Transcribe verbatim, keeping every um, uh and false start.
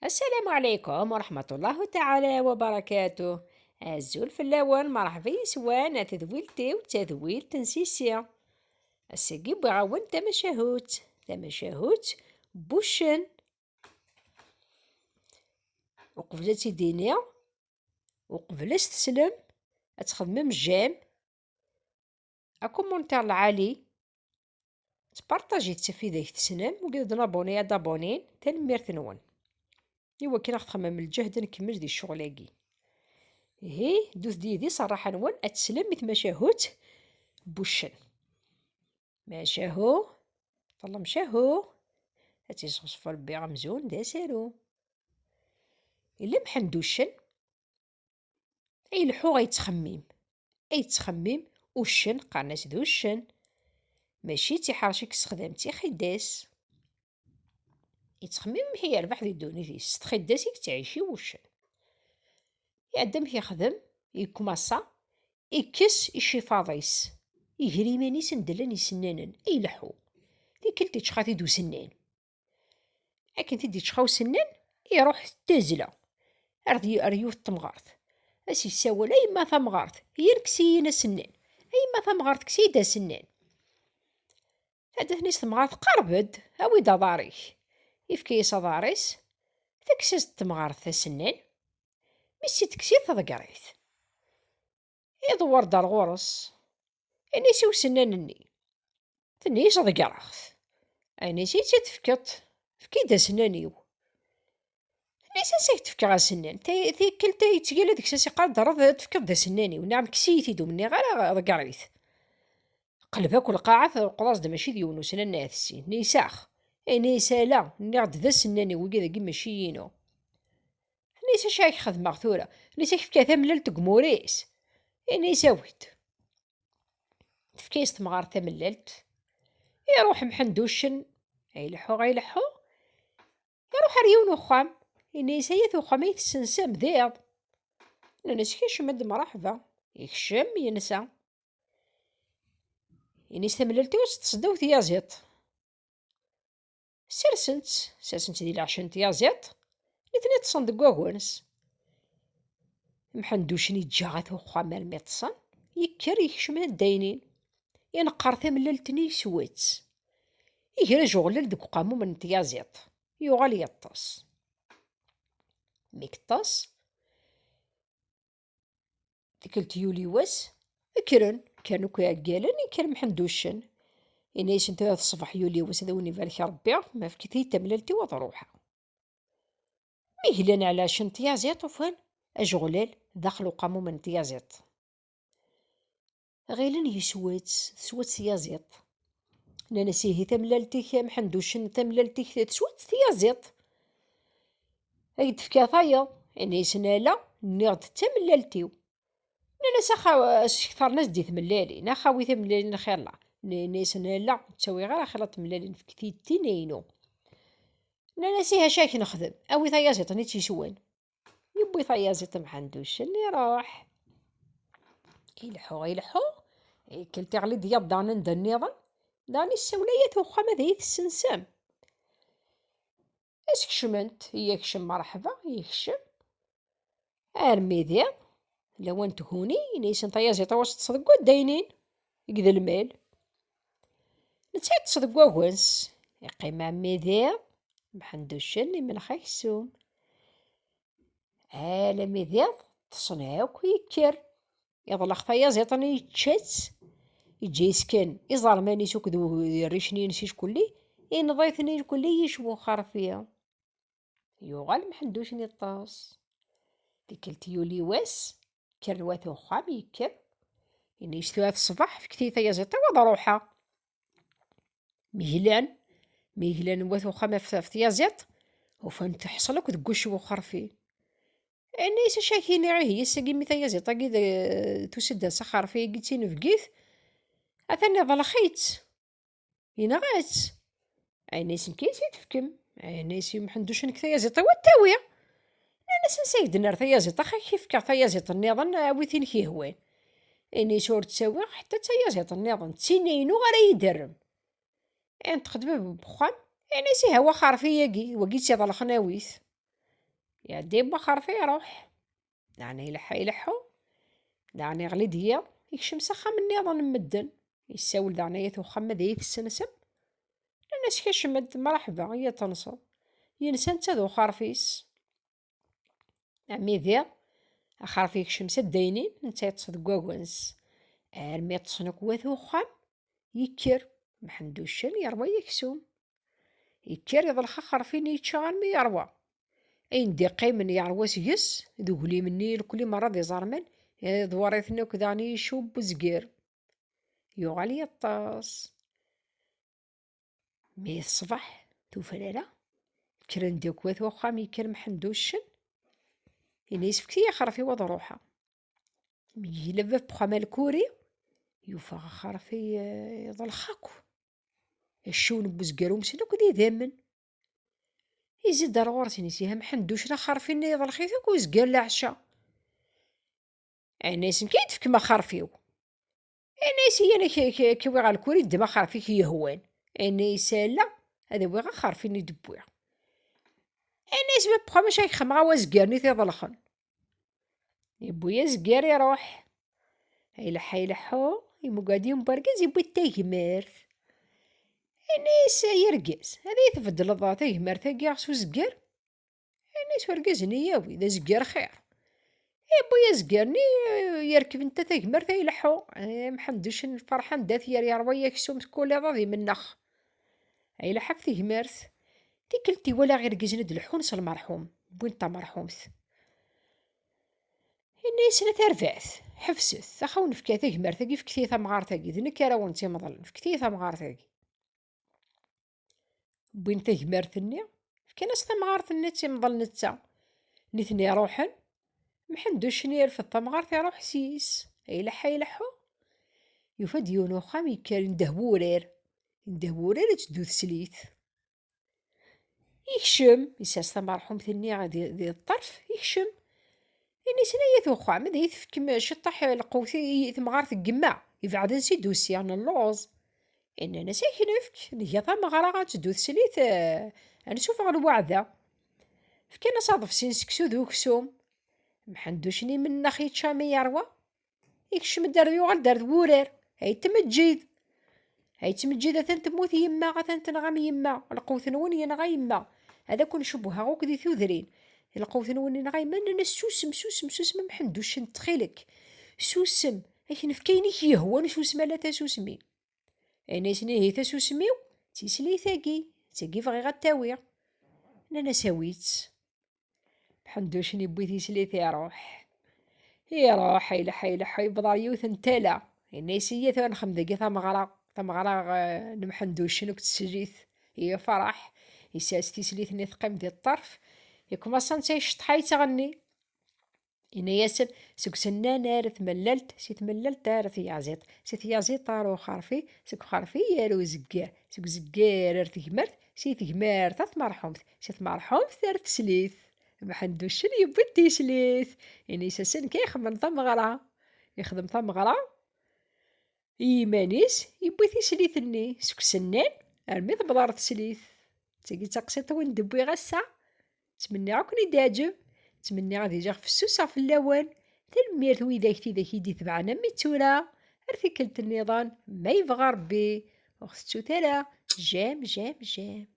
السلام عليكم ورحمة الله تعالى وبركاته. Azul fell-awen, merḥba yes-wen, a tedwilt-iw d tadwilt n Sisi. Ass-agi wwiɣ-awen tamacahut, tamacahut n wuccen. Uqbel ad tt-id-iniɣ, uqbel ad s-teslem, ad txedmem j'aime, akumuntir lɛali, tpartajit ɣef wid i tessnem, wid d-nabuni ad abuni-n, tanemmirt-nwen. I wakken ad ɣ-txemmem lǧehd ad nkemmel di ccɣel-agi. Ihi, ddut-d yid-i s rraḥa-nwen ad teslem i tmacahut n wuccen. Macahu, ṭellem cahu, ad tt-isɣeṣfu Rebbi amzun d asaru. Yella Mḥend uccen, ay leḥḥu ay yettxemmim, ay yettxemmim uccen, qqaren-as d uccen, mačči d tiḥerci i yessexdam, d tixiddas. Yettxemmim amek i yerbeḥ di ddunit-is, s txiddas i yettɛici uccen. Iɛedda amek yexdem, yekmaṣa, ikkes icifaḍ-is, iger iman-is anda llan isennanen, ay leḥḥu. Tikkelt iččex-it-id usennan. Akken t-id-iččex usennan, iruḥ s tazzla ar d-, ar yiwet n temɣart. Ad s-yessawal: "A yemma tamɣart, yir kkes-iyi-n asennan. A yemma tamɣart, kkes-iyi-d asennan." Tadda-ten-is temɣart: "Qerreb-d, awi-d aḍar-ik." Yefka-yas aḍar-is, tekkes-as-d temɣart asennan, mi s-tt-tekkes-it, tḍegger-it. Iḍewwer-d ar ɣur-s, ini-as i usennan-nni. Tenna-yas: "Ḍeggreɣ-t." Ini-as: "I tt-id-tefkeḍ? Efk-iyi-d asennan-iw." Tenna-yas: "Ansi ak-d-fkeɣ asennan? Ti-, tikkelt ay yettgalla deg-s as-iqqar-d: 'Rreḍ ad tefkeḍ d asennan-iw." "Neɣ kkes-iyi-t-id, ur m-nniɣ ara ḍegger-it." Qleb akk lqaɛa, teqqel-as-d mačči d yiwen usennan ahat sin. Tenna-yas: "Ax." Ini-as: "Ala, nniɣ-d d asennan-iw, wigi dagi mačči inu." Tenna-yas: "Acu ara k-xedmeɣ tura?" Tenna-yas: "Ad k-fkeɣ tamellalt deg umur-is." Ini-as: "Awi-d." Tefka-yas temɣart tamellalt. Iruḥ Mḥend uccen, ay leḥḥu, ay leḥḥu. Iruḥ ar yiwen uxxam. Ini-as: "Ay at uxxam ay tessensam d iḍ." Nnan-as: "Kecm-d, mṛaḥba." Ikcem, yensa. Ini-as: "Tamellalt-iw ad tt-teṭṭseḍ ddaw tyaziḍt." Sersen-tt, sersen-tt di leɛca n tyaziḍt, nitni ṭṭsen deg wagens. Mḥend uccen iǧǧa at uxxam armi ṭṭsen, yekker yekcem ad daynin. Ineqqer tamellalt-nni yeswa-tt. Iger ajeɣlal deg uqamum n tyaziḍt, yuɣal yeṭṭes. Mi yeṭṭes, tikkelt yuli wass, kkren, kkren akk iɛeggalen, yekker Mḥend uccen. Yenna-yasen: "Tura d ṣṣbeḥ, yuli wass, ad awen-ibarek Rebbi, ma fket-iyi-d tamellalt-iw ad ruḥeɣ." Mi glan ɛla ɛca n tyaziḍt, ufan ajeɣlal daxel uqamum n tyaziḍt. Ɣilen yeswa-tt, teswa-tt tyaziḍt. Nnan-as: "Ihi tamellalt-ik a Mḥend uccen, tamellalt-ik teswa-tt tyaziḍt. Ad k-d-fkeɣ tayeḍ." Ini-asen: "Ala, nniɣ-d d tamellalt-iw." Nnan-as: "Axa, skektren-as-d i tmellalin, axa awi timellalin xilla." Ini-asen: "Ala, ur ttawiɣ ara xilla tmellalin, fket-iyi-d tin-inu." Nnan-as: "Ihi acu ara k-nexdem? Awi tayaziḍt-nni tt-yeswan." Yewwi tayaziḍt Mḥend uccen, iruḥ. Ileḥḥu, ileḥḥu, tikkelt iɣli-d yiḍ daɣen anda nniḍen, daɣen issawel-as: "Ay at uxxam, ad iyi-tessensem?" Ad skecmen-t, yekcem, mṛeḥba, yekcem. Armi d iḍ, lawan n tguni, ini-asen: "Tayaziḍt-iw ad tt-teṭṭseḍ deg waddaynin, deg d lmal." Netta yeṭṭes deg wagens, yeqqim armi d iḍ, Mḥend uccen imellex aksum. Alammi d iḍ, ṭṭsen akk, yekker. Iḍleq tayaziḍt-nni, yečča-tt, yeǧǧa-yas kan iẓerman-is akked u-, rricen-ines irkelli, inḍa-iten irkelli yecbu xerfi. Yuɣal Mḥend uccen iṭṭes. Tikkelt yuli wass, kkren wat uxxam, yekker. Ini-as: "Tura d ṣṣbeḥ, fket-iyi tayaziḍt-iw ad ruḥeɣ." Mi glan, mi glan wat uxxam ɣef, ɣef tyaziḍt, ufan teḥṣel akked wuccen uxerfi. Ini-as: "Acu ara k-iniɣ ihi, ass-agi mi tayaziḍt-agi d, tusa-d s axerfi-agi d tinebgit, atan iḍleq-itt, yenɣa-tt." Ini-as: "Nekk i s-tt-id-tefkem." Ini-as i Mḥend uccen: "Nekk tayaziḍt-iw ad tt-awiɣ." Nnan-as: "Ansa i k-d-nerr tayaziḍt? Ax, ad k-fkeɣ tayaziḍt nniḍen, awi tin k-yehwan." Ini-as: "Ur ttawiɣ ḥetta d tayaziḍt nniḍen, d tin-inu ara yi-d-terrem." Inṭeq-d bab n wexxam, ini-as: "Ihi a wa axerfi-agi, wagi i tt-iḍelqen, awi-t." Iɛedda yewwa xerfi iruḥ. Daɣen ileḥḥu ileḥḥu. Daɣen iɣli-d yiḍ, ikcem s axxam nniḍen n medden. Yessawel daɣen i at uxxam ma d ay tessensem. Nnan-as kecm-d, mṛaḥba, iyya ad tenseḍ. Yensa netta d uxerfi-s. Ɛmidiɣ, axerfi yekcem s addaynin, netta yeṭṭes deg wagens. Armi ṭṭsen akk wat uxxam, yekker. Mḥend Uccen yerwa aksum. Yekker iḍelx axerfi-nni yečča armi yerwa. Ayen d-iqqimen yerwa seg-s, d uglim-nni irkelli merra d iẓerman, iḍwer-iten akk daɣen i yicub uzger. Yuɣal yeṭṭes. Mi d ṣṣbeḥ, tufrara, kkren-d akk wat uxxam, yekker Mḥend Uccen. Yenna-yas fket-iyi axerfi-w ad ruḥeɣ. Mi yella bab n uxxam alkuri, yufa axerfi, eh, iḍelx akk. Acciwen n uzger umsen akk d idammen. Izid ar ɣur-s, inna-yas iha Mḥend Uccen, axerfi-nni iḍelx-it akk uzger leɛca. Yenna-yas nekk ay d-tefkem axerfi-w. Yenna-yas iyya ad k-, k-, k-awiɣ ɣer lkuri, ddem axerfi-k yehwan. Yenna-yas ala, ad awiɣ axerfi-nni d-wwiɣ. Yenna-yas bab n uxxam acu ay xedmeɣ a wazger-nni t-iḍelxen. Yewwi azger iruḥ. Ileḥḥu ileḥḥu, yemmugad yiwen n wergaz yewwi-d tagmert. Yenna-yas ay argaz, ad iyi-tbeddleḍ tagmert-agi s uzger? Yenna-yas urgaz-nni yawi, d azger xir. Yewwi azger-nni, yerkeb netta tagmert ay ileḥḥu. Eh, Mḥend Uccen ferḥen d at yer yerwa aksum kul iḍ ad imennex. Ay ileḥḥu ɣef tegmert. Tikkelt iwala irgazen ad d-leḥḥun s lmerḥum, wwin-d tamerḥumt. Yenna-yasen a tarbaɛt, ḥebset, ax awen-nefka tagmert-agi, fket-iyi tamɣart-agi, d nekk ara wen-tt-imḍlen, fket-iyi tamɣart-agi. Wwin tagmert-nni, fkan-as tamɣart-nni ad tt-imḍel netta. Nitni ruḥen, Mḥend Uccen yerfed tamɣart iruḥ s-is, ileḥḥu ileḥḥu. Yufa-d yiwen uxxam yekker indeh wurar, indeh wurar ad teddu teslit. Yekcem, yessers tamerḥumt-nni di, di ṭṭerf, yekcem. Ini-asen ay at uxxam, ad iyi-tefkem ciṭṭaḥ lqewt i temɣart n yemma, ibeɛden si d-usiɣ nelluẓ. Nnan-as ad k-nefk, nga tameɣra ad teddu teslit, eh, ad nsuffeɣ lweɛda. Fkan-as aḍebsi n seksu d uksum. Mḥend Uccen imennex yečča mi yerwa. Ikcem-d ar yuɣal-d ar wurar. Ay tmeǧǧid! Ay tmeǧǧid, atan temmut yemma, atan tenɣam yemma. Lqewt-nwen yenɣa yemma. Ad ken-cewwḥeɣ akk di tudrin. Lqewt-nwen yenɣa yemma, nnan-as susem, susem, susem a Mḥend Uccen, ttxil-k. Susem, ad k-nefk ayen i k-yehwan, susem ala tasusmi. Ini-asen ihi tasusmi-w d tislit-agi, d tagi bɣiɣ ad t-awiɣ. Nnan-as awi-tt. Mḥend Uccen yewwi tislit iruḥ. Iruḥ, ileḥḥu, ileḥḥu, yewweḍ ɣer yiwet n tala. Yenna-yas iyyat ad nexdem dagi tameɣra, tameɣra, eh, n Mḥend Uccen akked teslit. Yefreḥ, yessers tislit-nni teqqim di ṭṭerf, yekmaṣ netta yecṭeḥ-itt yettɣenni. Yenna-yasen seg usennan ar tmellalt, si tmellalt ar tyaziḍt, si tyaziḍt ar uxerfi, seg uxerfi ar uzeggar, seg uzeggar ar tegmert, si tegmert ar tmerḥumt, si tmerḥumt ar teslit. Mḥend Uccen yewwi-d tislit. Ini-as ass-n kan ixemmem tameɣra. Ixdem tameɣra i yiman-is, yewwi tislit-nni seg usennan armi tewweḍ ɣer teslit. D tagi d taqsiṭ i wen-d-wwiɣ ass-a. Ttmenniɣ ad ken-id-iɛǧeb. Ttmenniɣ ad iliɣ fessuseɣ fell-awen. Tanemmirt widak tidak i d-itebɛen am i d tura. Ar tikkelt nniḍen, ma yebɣa Rebbi. Ur ɣ-tettut ara. J'aime, j'aime, j'aime.